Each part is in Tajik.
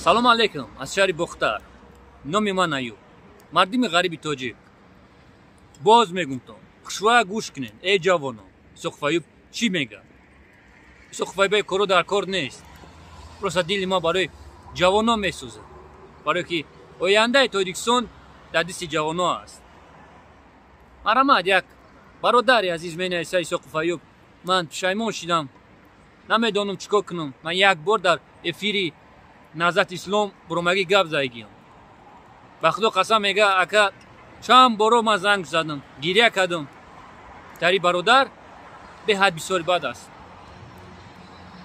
Салом алейкум аз шаҳри Бохтар. Номи ман Аюб. Мардуми ғариби тоҷик. Боз мегумтон, хушва гӯш кунед, эй ҷавонон. Исоқов Аюб чӣ мегӯяд? Исоқов Аюб коро дар кор нест. Просто дили ма барои ҷавонон месӯзад. Барое ки ояндаи Тоҷикистон дар дасти ҷавонон аст. Марамад як бародари азиз менависа: Исоқов Аюб, ман пушаймон шидам, намедонам чӣ кор кунам. Ман як бор дар эфири Наҳзати Ислом буромагӣ гап задагиам. Ба Худо қасам, мега, ака, чанд боро ман занг задам, гиря кардам. Тари бародар беҳад бисёри бад аст.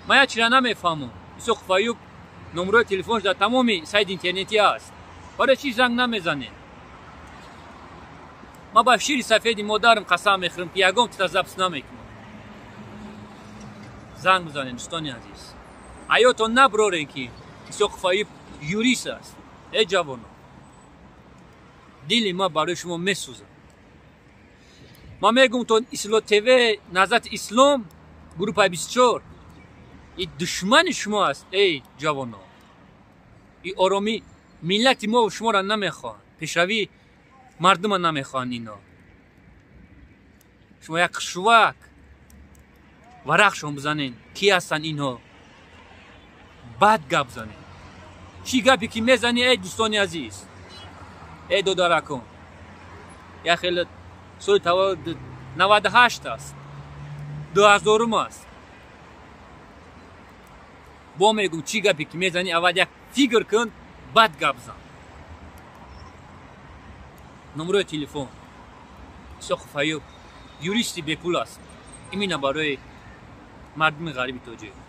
Ман як чира намефаҳмам. Исоқов Аюб номерои телефонш дар тамоми сайти интернетӣ аст. Барои чӣ занг намезанед? Ман ба шири сафеди модарам қасам мехӯрам, ки ягон тита запись намекунам. Занг бизанед, дӯстони азиз. Ҳаётон наброрен, ки Исоқов Аюб юрист аст. Эй ҷавонон, дили ман барои шумо месӯзад. Ман мегӯм то Исло ТВ, Наҳзати Ислом, группаи 24 и душмани шумо аст. Эй ҷавонон, и оромӣ миллати мо шуморо намехоҳанд, пешравии мардума намехоҳанд ино. Шумо як хушвак варақшон бизанед, ки ҳастанд инҳо, бад гап занед. Чӣ гапе ки мезанӣ, эй дӯстони азиз, эй додаракон, як хеле соли таваллуд 98 аст, 2000-ум аст. Бо мегӯм, чӣ гапе ки мезанӣ, аввал як фикр кун, бад гап зан. Номерои телефон. Исоқов Аюб юристи бепул аст, именно барои мардуми ғариби тоҷик.